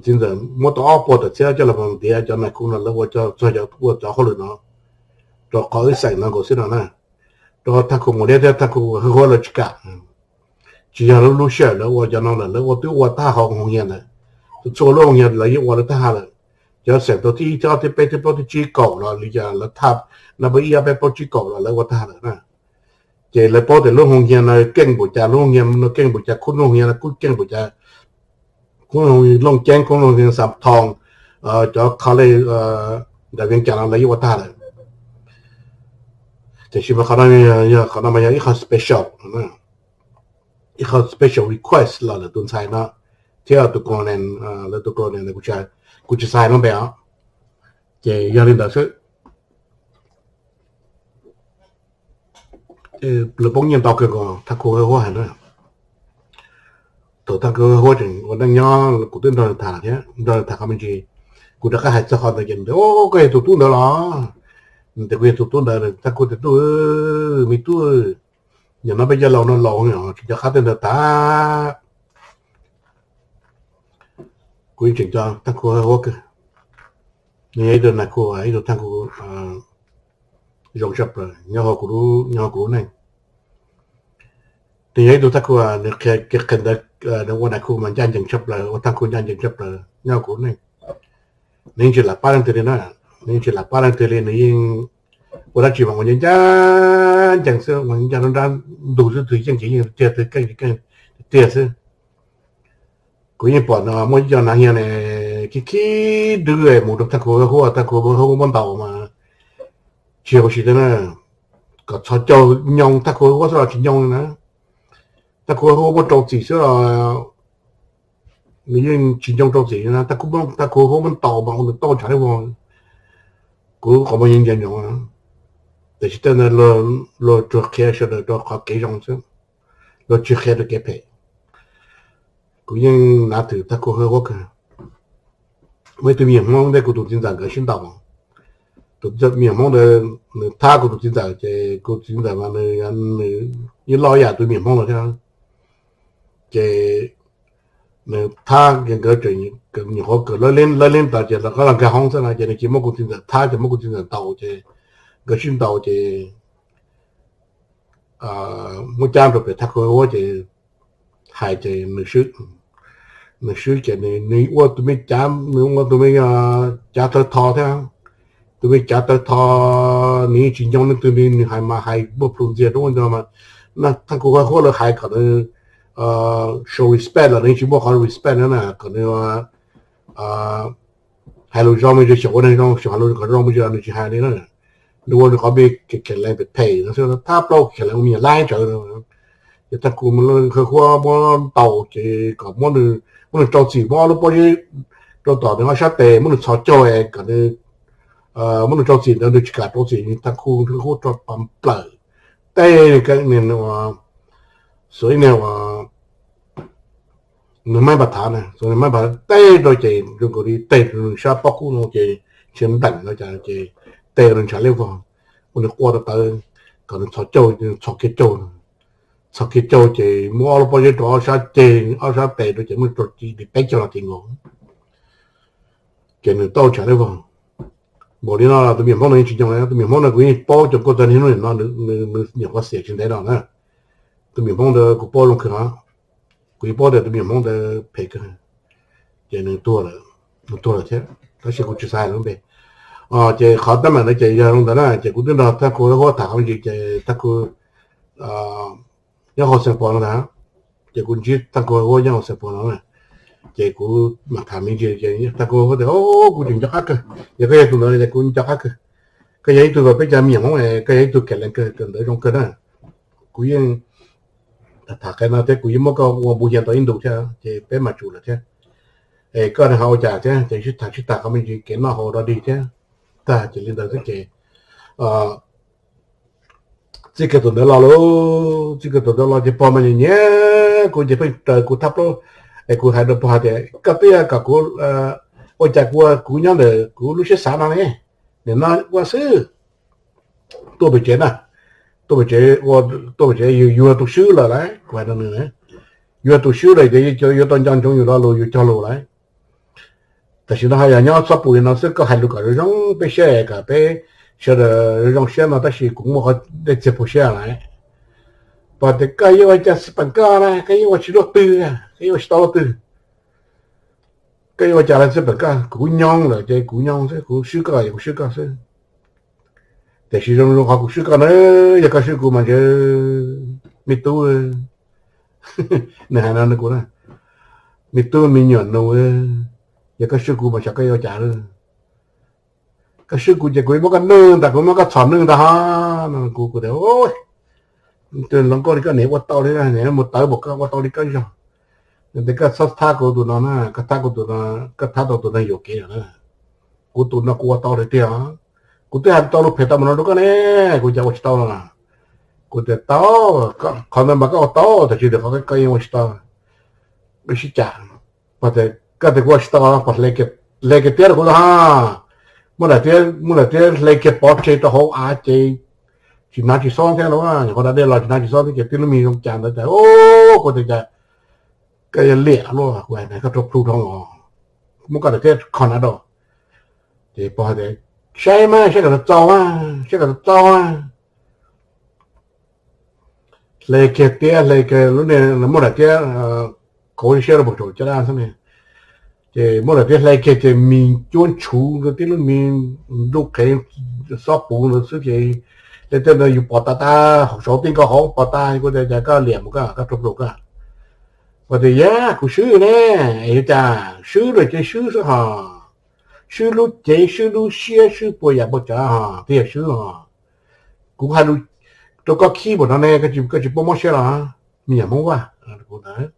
txiv ntxawm muab tau ob puas tawm txhiab coj los ntiav cov nais khu no lawv ua txog cov ua cov hauj lwm no rau qhov wb xeem no nkaus xwb no na. Rau Thaj Khu Mus Liab thiab Thaj Khu Hawj Huab lawv tsis kam. Tsis yog lub lub sij hawm lawv ua cov no lawm, lawv ua twb ua tag hauv hoo hias ntawd, txhua lub hoo hias lawv yeej ua lawv tag lawm. Cov xeem tau thib ib thib ob thib peb thib plaub thib tsib kaum los li cas lawv thaj, no peb ib ob peb plaub tsib kaum los lawv ua tag lawm na. Ces lawv paub tias lub hoo hias no keej npaum cas, lub hoo hias no keej npaum cas, khub hoo hias no kuj keej npaum cas, khub hoo Looj Ceeb, khub hoo hias Xam Thoo, cov college ntawm Vias Cas no lawv yeej ua tag lawm. Tiam sis mas qhov no, qhov no mas yog ib qho special, ib qho special request los lawm tus ntxhais no thiab tus colonel, lawv tus colonel, kuv tsis xav hais lub npe os. Ces yog li ntawd xwb, lawv poob nyiaj ntau kawg nkaus. Thaj Khu Hawj Huab hais na, thaum Thaj Khu Hawj Huab tseem ua neej nyob kuv twb nrog nws tham lawm thiab, nrog nws tham qhov me ntsis. Kuv rov qab hais txog qhov ntawd ces nws tias, Koj yog tus tub ntawd los? Nws tias, Kuv yog tus tub ntawd. Thaj Khu tias, Tub, me tub, nim no peb cov laus no laus tsis nco qab tej ntawd tag. Kuv yeej tseem nco Thaj Khu Hawj Huab kawg. Nws yog ib tug nais khu, ib tug Thaj Khu zoo tshaj plaws nyob hauv kuv lub neej. Nws yog ib tug Thaj Khu, nws qhia kev qhia ntawv, nws ua nais khu mas ncaj ncees tshaj plaws, ua Thaj Khu ncaj ncees tshaj plaws nyob hauv kuv lub neej. Nws yeej tsis lam pab leej twg li na, nws yeej tsis lam pab leej twg li, nws yeej ua dab tsi mas ua ncaj ncaj ncees xwb, ua ncaj ncees nrab ntug xwb, tus yeej tsis yeej tiag, tus keej tsis keej tiag xwb. Kuv yeej pom no muaj ib co nav hias ne, khib khib dwb mus rau Thaj Khu Hawj Huab, Thaj Khu Hawj Huab muab ntaus mas tsis yog ua si thiab na, kom txhos caug nyoo Thaj Khu Hawj Huab xwb los tsis nyoo li na. Thaj Khu Hawj Huab muab rau txim xwb los nws yeej tsis nyoo rau txim li na. Thaj Khu Hawj Huab muab ntaus mas ua nws tauj ntshav li vog. Kuv qhov muag yeej nco ntsoov, tiam sis tej ntawd luag tsuas qhia sawv daws rau qhov kev zoo xwb, luag tsis qhia rau kev phem. Kuv yeej nav thwm Thaj Khu Hawj Huab kawg. Muaj ib tug me nyuam Hmoob thiab kuv tus txiv ntxawm nkawd sib ntaus. Tus me nyuam Hmoob ntawd nws thab kuv tus txiv ntxawm, ces kuv txiv ntxawm mas nws yeej loj yam tus me nyuam Hmoob no thiab. Ces nws thab, nkawd nyuam qhuav kawm lawv leeb tas ces lawv qab los nkag hoob xwb no, ces nws cia muab kuv txiv ntxawm thab, ces muab kuv txiv ntxawm ntaus, ces nkawd sib ntaus ces muab cab rau pem Thaj Khu Hawj Huab ces hais ces nws swb. Nws swb ces nws ua tus me cav, nws ua tus me cav taw tho thiab. Tus me cav taw tho, nws yeej tsis nyoo leej twg li, nws hais mas hais muaj plhus ntxiag rau ua nco mas. Thaj Khu Hawj Huab lawv hais kom nws show respect los nws yeej tsis muaj qhov respect na, kom nws hais lus zoo me ntsis xyaum ua neeg zoo, xyaum hais lus kom zoo me ntsis los nws tsis hais li na. Nws ua nws qhov me kev kheev lees phem phem no xwb, thab plaub kev kheev lees ua me nyuam laib tsawv. Ces Thaj Khu Hawj Huab muab ntaus ces kom muab nws rau txim, muab ob lub pob zeb rau tom nws ob sab tes, muab nws txhos caug kom nws, muab nws rau txim ntawd nws tsis kam rau txim, Thaj Khu Hawj Huab rau pa plaws, tej keeb niag xuav ib niag uas nws maib npas thav na, xuav nws maib npas thav tej rau ces zoo nkaus li tej rau nws sab pob kub no ces ntshe nteem no cas ces tej rau nws ntshav liab vog, ua nws quaj tawv tawv, kom nws txhos caug, txhos kiag caug, txhos kiag caug ces muab ob lub pob zeb rau ob sab ceg ob sab tes rau ces muab rau ci li peb caug los tim nkaus, ces nws tau ntshav liab vog. Npaum li no tus me nyuam Hmoob no yeej tsis nyoo li. Tus me nyuam Hmoob no kuv yeej paub cov kuj tag niag hnub no, nws nyuam qhuav xiam tsis ntev no na. Tus me nyuam Hmoob ntawd kuv paub zoo kawg os, kuv yeej paub tias tus me nyuam Hmoob ntawd phem kawg, ces nws tuag lawm, nws tuag lawm thiab, tab sis kuv tsis xav hais lub npe. Ces qhov teeb meem ntawd ces yog li ntawd na, ces kuv twb nrog Thaj Khu Hawj Huab tham qhov me ntsis ces Thaj Khu nyob hauv Xeev Pos no ntag, ces kuv ntsib Thaj Khu Hawj Huab nyob hauv Xeev Pos no na, ces kuv mam tham me ntsis ces Thaj Khu Hawj Huab tias, Kuv tseem nco qab kawg, yog koj yog tus ntawd ces kuv nco qab kawg. Koj yog ib tug peb cov me nyuam Hmoob, koj yog ib tug kev lees kawg, kawm ntawv zoo kawg na. Kuv yeej tham qhia no thiab kuv yeej muab koj ua npu hias tau ib ntus thiab ces peb mam tsum lawm thiab. Es koj ho ua cas thiab? Ces sib tham sib tham qhov me ntsis kev noj haus rau dig thiab. Tag ces li ntawd xwb ces txij kiag thaum ntawd los lauj, txij kiag thaum ntawd los ces pog mas nyiam nyiam kuv ces pheej raws kuv thab plaub. Es kuv hais rau pog hais tias, Koj twb yog kom kuv ua cas kuv, kuv nyob ntawm kuv lub siab xav no ne, nim no ua xwb. Tuaj pem tsev na, tuaj pem tsev, tuaj pem tsev yus yuav tus swb lawm lauj, kuv hais rau nws, yuav tus swb lawm ces yuav tau nco ntsoov yus lo lus yus cog lus lauj. Tam sim no ho yog nyob txhob pus li no xwb, koj hais lus kom zoo zoo peb siab, kom peb sawv daws zoo siab no, tab sis kuv muaj qhov dej txiag puag siab lawm. Pog tias, koj yuav ua cas xwb peem koj na, koj yuav ua tsis luaj twg, koj yuav ua tsis tau luaj twg. Koj yuav ua cas lawm xwb peem koj, kuv nyoo lawm ces kuv nyoo xwb, kuv swb koj ces kuv swb koj xwb. Tiam sis zoo zoo qhov kuv swb koj na, yog koj swb kuv mas ntshe, me tub, nws hais no rau kuv na, me tub me nyuam nus, yog koj swb kuv mas xyov koj yuav ua cas lawm. Koj swb kuv ces kuv muab koj nwj ntag, kuv muab koj txhom nwj ntag ho. No kuv, kuv tias, hloov nkauj li koj niam ua tau li, niam mus tawv npaum koj ua tau li koj zog. Nws tias, koj txhob thab kuv tus no na, koj thab kuv tus no, koj thab tau tus neeg yuam kev lawm na. Kuv tus no kuv ua tau tiag tiag. Kuv twb hais tau lus phem tau mus no rau koj ne, kuv cas ua tsis tau no. Kuv tias tau, qhov ntawd mas koj ua tau, tab sis tias qhov koj yeej ua tsis tau. Wb sib cam, koj tias kuv ua tsis tau, hle kiag tiab rau kuv los. Muab daim tiab, muab daim tiab hle kiag pov tseg rau hauv av ces tsis hnav tsis xob thiab no, nyuam qhuav da dej los tsis hnav tsis xob thiab ces tib lub mis zoo cas ntawd tas, kuv tias cas koj yuav liam luaj, koj rau plhu dhau los, muab koj daim tiab kho hnav rau. Ces pog tias, saib mas, saib kom txaus mas, saib kom txaus mas. Hle kiag tiab, hle kiag lub niag muab daim tiab, kauv siab rau pem saum caj dab xwb ne. Ces muab daim tiab hle kiag ces mis cuab ntshuv, tib lub mis nruj qhev, xob puv ntawd xwb ces, tej ntawd yus pom tas tas, hauv saud tij nkaus hauv pom tas, kuv tias cas koj liam mus koj, koj rau plhu koj. Pog tias yog kuv swb ne, es yuav cas, swb lawm ces swb xwb hos. Swb lub cev, swb lub siab, swb puas yam puas tsav hos thiaj yog swb hos. Kuv hais lus rau koj khib npaum no ne, koj tsis paub mob siab los? Me nyuam Hmoob Vaj, kuv ntawd.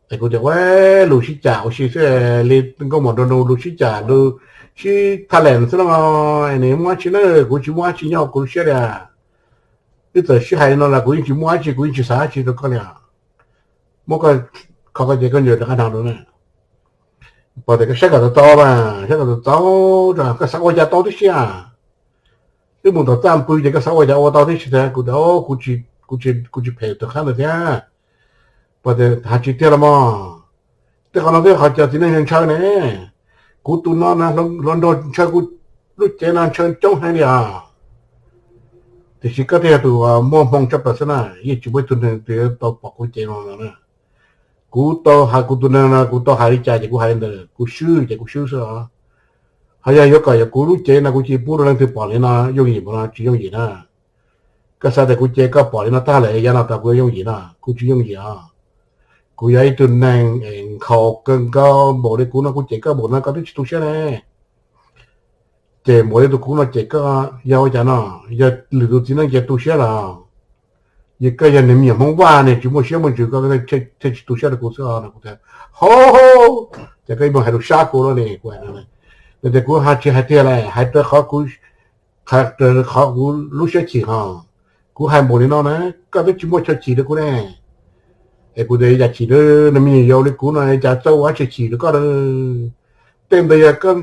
Es kuv tias ua lus sib cam ua si xwb, li nkauj mos nraug nus lus sib cam, lus sib thaj lees xwb no, nws muaj dab tsi na, kuv tsis muaj dab tsi nyob kuv lub siab li. Wb txawm sib hais li no los kuv yeej tsis muaj dab tsi, kuv yeej tsis xav dab tsi rau koj li. Muab koj kho koj ces koj ncaws rov qab hnav rau na. Pog tias koj saib kom txaus txaus mas, saib kom txaus txaus, koj xav ua cas tau tib si. Wb mus tom txaj pw ces koj xav ua cas ua tau tib si thiab. Kuv tias kuv tsis phem tus qhab ntawd thiab. Pog tias hais tsis tiag los mog, tej qhov no twb yog qhov cov txiv neej ntshaw ne. Kuv tus no na, hluas nraug ntshaw kuv lub cev no ntshaw coob heev li os. Tiam sis koj thiaj yog tus muaj hmoo tshaj plaws xwb na, yeej tsis muaj ib tug neeg twg tau pom kuv cev no na. Kuv tau hais kuv tus neeg no, kuv tau hais li cas ces kuv hais li ntawd, kuv swb ces kuv swb xwb os. Ho yog yuav kom yog kuv lub cev no kuv cia li pub rau leej twg pom li no yooj yim npaum no tsis yooj yim na. Koj xav tias kuv cev koj pom li no tag lawm yav no tas kuv yooj yim na, kuv tsis yooj yim os. Kuv yog ib tug neeg nkhaus kawg nkaus, npaum li kuv no kuv cem koj npaum no koj twb tsis tu siab ne. Ces npaum li tus kuv no ces koj yog ua cas no, yog lwm tus txiv neej ces tu siab los. Yog koj yog niag me nyuam Hmoob Vaj ne, tsis muaj siab muaj ntsws koj thiaj tsis tu siab rau kuv xwb os no. Kuv tias, hov, ces koj ib mus hais lus sab kuv lawm ne, kuv hais no. Nws tias kuv hais tsis hais tiag lawm, hais raws qhov kuv, hais raws qhov kuv lub siab chim hos. Kuv hais npaum li no na, koj twb tsis muaj chaw chim rau kuv ne. Es kuv tias yam chim rau nws me nyuam yaus li kuv no cas txawj ua dab tsi chim rau koj. Tej ntawd yog koj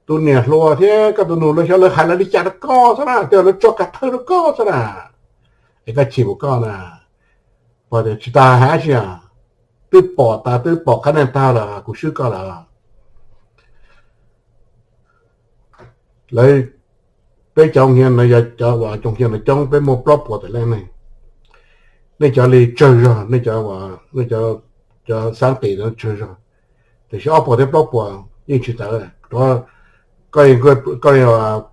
tus niam hluas thiab koj tus nus lawv xyov lawv hais lawv li cas rau koj xwb na, tej lawv tso kav thawj rau koj xwb na. Es koj chim mus koj na. Pog tias tsis tas hais dab tsi, twb pom tas twb pom qhab neeg tag lawm kuv swb koj lawm. Lawv, peb cov nyiag no yog cov uas cov nyiag no coob, peb muaj plaub puas tawm leej neeg. Nej cov li tsawg zog, nej cov, nej cov xab qis no tsawg zog, tiam sis ob puas thiab plaub puas yeej tsis tawm. Koj, koj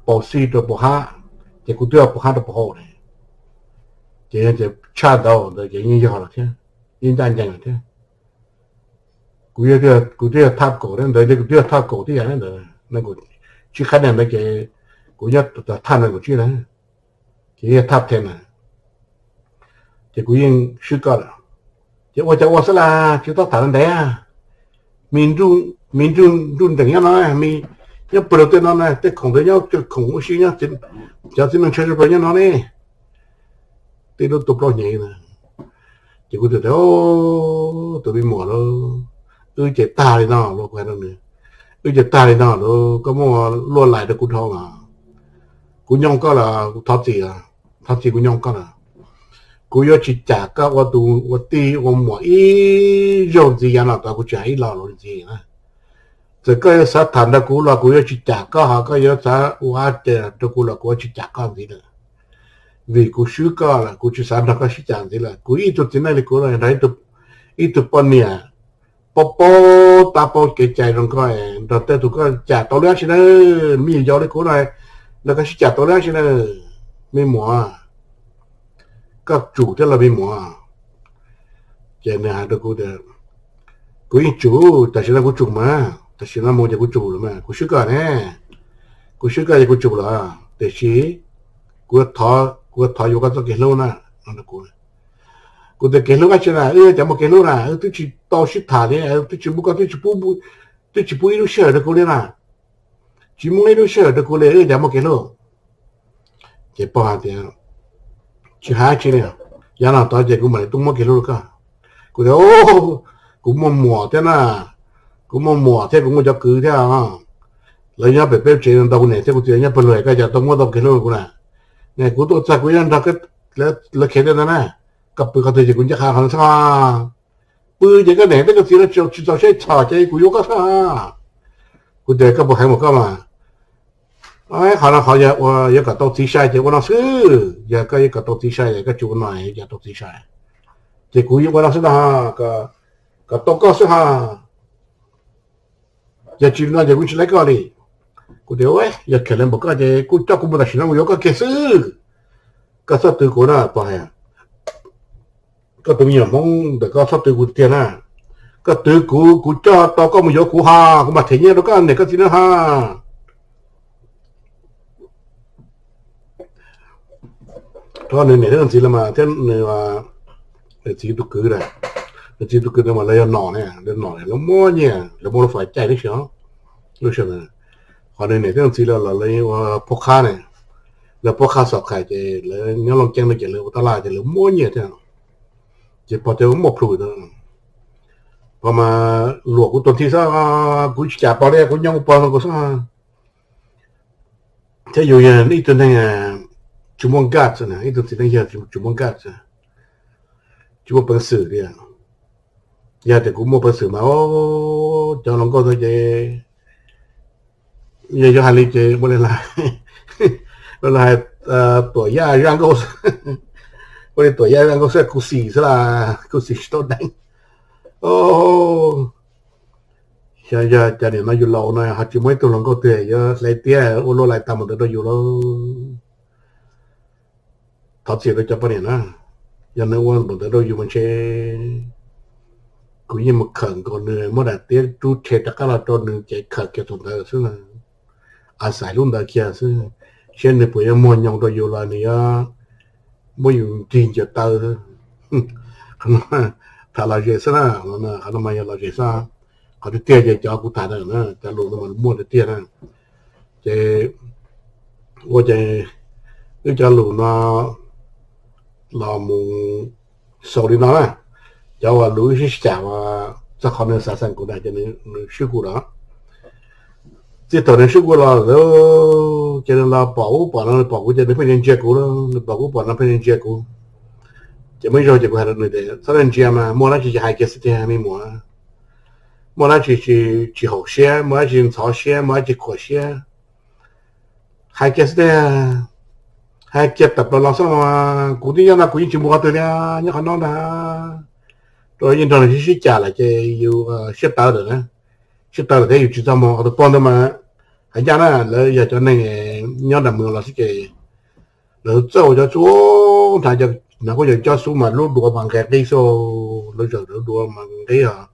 paus xij rau paus hab, ces kuv twb yog paus hab rau paus hau ne. Ces tshaj ntawd ntawd ces yeej yog lawm thiab, yeej ncaj ncees lawm thiab. Kuv, kuv twb yog thaj kaum ntawd, kuv twb yog thaj kaum tib yam ntawd, tsib qhab neeg ntawd ces kuv nyob thaj nees nkaum tsib lawm, ces yog thaj phem na, ces kuv yeej swb koj lawm. Ces ua cas ua xwb las, tsis txhob tham ntev. Me nruj nreem nyob no, nyob puag rau tej no na, tej khoom ntawd nyob khoom ua si, cov txiv neej ntshaw tshaj plaws nyob no ne. Tej lub tus plaub hnyev na. Ces kuv tias, tus me muam lauj, wb ces tag li no lauj, kuv hais rau nws, wb ces tag li no lauj, koj muaj luaj lais rau kuv dhau los? Kuv nyoo koj lawm, kuv thov txim, thov txim, kuv nyoo koj lawm. Kuv yuav tsis cam koj ua tus ua tij ua muam ib zaug ntxiv, yav no tod kuv tsis hais ib lo lus ntxiv na. Txawm koj yuav xav tham nrog kuv los kuv yuav tsis cam koj, ho koj yuav xav ua dab tsi rau kuv los kuv yuav tsis cam koj ntxiv lawm, vim kuv swb koj lawm, kuv tsis xav nrog koj sib cam ntxiv lawm. Kuv ib tug txiv neej li kuv no nrog ib tug poj niam paub paub tab paub kev cai zoo nkauj nrog tej tus koj cam tau li dab tsi na, me nyuam yaus li kuv no nrog koj sib cam tau li dab tsi na, me muam, koj tsum thiab los me muam. Ces nws hais rau kuv tias, kuv yeej tsum, tam sim no kuv tsum mas, tam sim no mus ces kuv tsum lawm mas, kuv swb koj ne, kuv swb koj ces kuv tsum lawm, tiam sis kuv, kuv thov yuav koj txoj kev hlub na. Kuv tias kev hlub dab tsi na, wb cov muaj kev hlub na, wb twb tsis tau sib tham li, twb tsis muab koj, twb tsis pub, twb tsis pub ib lub sij hawm rau kuv li na, tsis muab ib lub sij hawm rau kuv li, wb cov muaj kev hlub. Ces pog hais tias, tsis hais tsi li, yav no tod ces kuv mam li tuaj muab kev hlub rau koj. Kuv tias, kuv muaj muam thiab na, kuv muaj muam thiab kuv muaj cov kwv thiab, lawv nyob pem peb tsev ntau, kuv niam thiab kuv txiv nyob pawg lug, koj cas tau muab tau kev hlub rau kuv na. Ne kuv tuaj txog kuv yuav nrog lawv khiav tej ntawd na, koj pw qhov twg ces kuv nce qhov ntawd xwb. Pw ces koj niam thiab koj txiv lawv tsis txaus siab txhom ces kuv yuav koj xwb. Kuv tias koj puas heev mas koj mas, qhov no qhov yog ua yuav kom tau txiv sai ces ua no xwb, yog koj yuav kom tau txiv sai es koj tsis ua no yog tau txiv sai, ces kuv yuav ua no xwb no, kom tau koj xwb ha. Yog tsis li no ces kuv tsis laib koj li. Kuv tias, yog khiav li npaum koj ces kuj coj kuv mus tam sim no kuv yuav koj kiag xwb. Koj txhob twv kuv na pog, koj tus me nyuam Hmoob ntawm koj txhob twv kuv tiag na. Koj twv kuv, kuv coj tau koj mus yuav kuv ha, kuv mam them nyiaj rau koj niam koj txiv na ha. Rau nws niam thiab nws txiv lawv mas thiab nws, nws txiv tus kwv na, nws txiv tus kwv ntawd mas lawv yog nom ne, lawv nom ne, lawv muaj nyiaj, lawv muaj lub fais caij tib si. Lub sij hawm qhov nws niam thiab nws txiv lawv los lawv ua phuab qhab ne, lawv phuab qhab xom qhais ces lawv nyob Looj Ceeb no ces lawv ua tab laj ces lawv muaj nyiaj thiab. Ces pog tias muaj plhus, pog mas luam kuv tuag nthi xwb, kuv tsis cam pog li, kuv nyob kuv pog no kuv xwb. Thiab yus yog ib tug neeg tsis muaj guts, ib tug txiv neej yawg tsis muaj guts, tsis muaj peev xwm li. Yog tias kuv muaj peev xwm mas cov hluas nkauj ntawd ces yog yuav hais li ces ua li, ua li hais, tuam yaj zaj nkauj, ua li tuam yaj zaj nkauj xwb, kuv xim xwb las, kuv xim tsis tau deev. Xyov yog cas nim no yus laus no ho tsis muaj ib tug hluas nkauj twg yuav hle tiab ua luaj lais tau mus ntawd rau yus lauj. Thov txim rau cov poj niam na, yog nws ua npaum ntawd rau yus mas ntshe kuv yeej mus khawm nkaus nws, muab daim tiab rub rhe rov qab los rau nws ces khawm kiag thaum ntawd xwb, a xaiv lub ntawd kiag xwb, seb nws puas yuav muag nyoos rau yus los nws yuav muab yus nrig ncaws taw. Qhov no tham lom zem xwb na, qhov no mas yog lom zem xwb. Qhov tiag tiag ces cov kuv tham na, cov lus no mas muaj tiag tiag na. Ces ua ces wb cov lus no los mus xaus li no na. Cov uas lus wb sib cam txog qhov nws xav xeem kuv na ces nws swb kuv lawm. Txij thaum nws swb kuv los lawm ces nws los pom ub pom no, nws pom kuv ces nws pheej ntsia kuv, nws pom kuv pom no pheej ntsia kuv. Ces muaj ib zaug ces kuv hais rau nws tias txhob ntsia mas, muaj dab tsi ces hais kiag xwb tiag me muam. Muaj dab tsi tsis haum siab, muaj dab tsi ntxhov siab, muaj dab tsi khuam siab, hais kiag xwb tiag. Hais kiag tawm plaws los xwb mas kuv twb nyob no kuv yeej tsis mus qhov twg li, nyob qhov no ntag. Rau yeej nrog nws sib sib cam lawm ces yus siab tawv lawm na, siab tawv lawm thiab yus tsis txaj muag. Tus pog ntawd mas hais ncaj na, lawv yog cov neeg nyob nram mws los xwb ces lawv txawj ua cov xub, hnov cov, hnov kuj yog cov xub mas lub duav mas nqes nqig xwb, lawv zawm lub duav mas nqis os.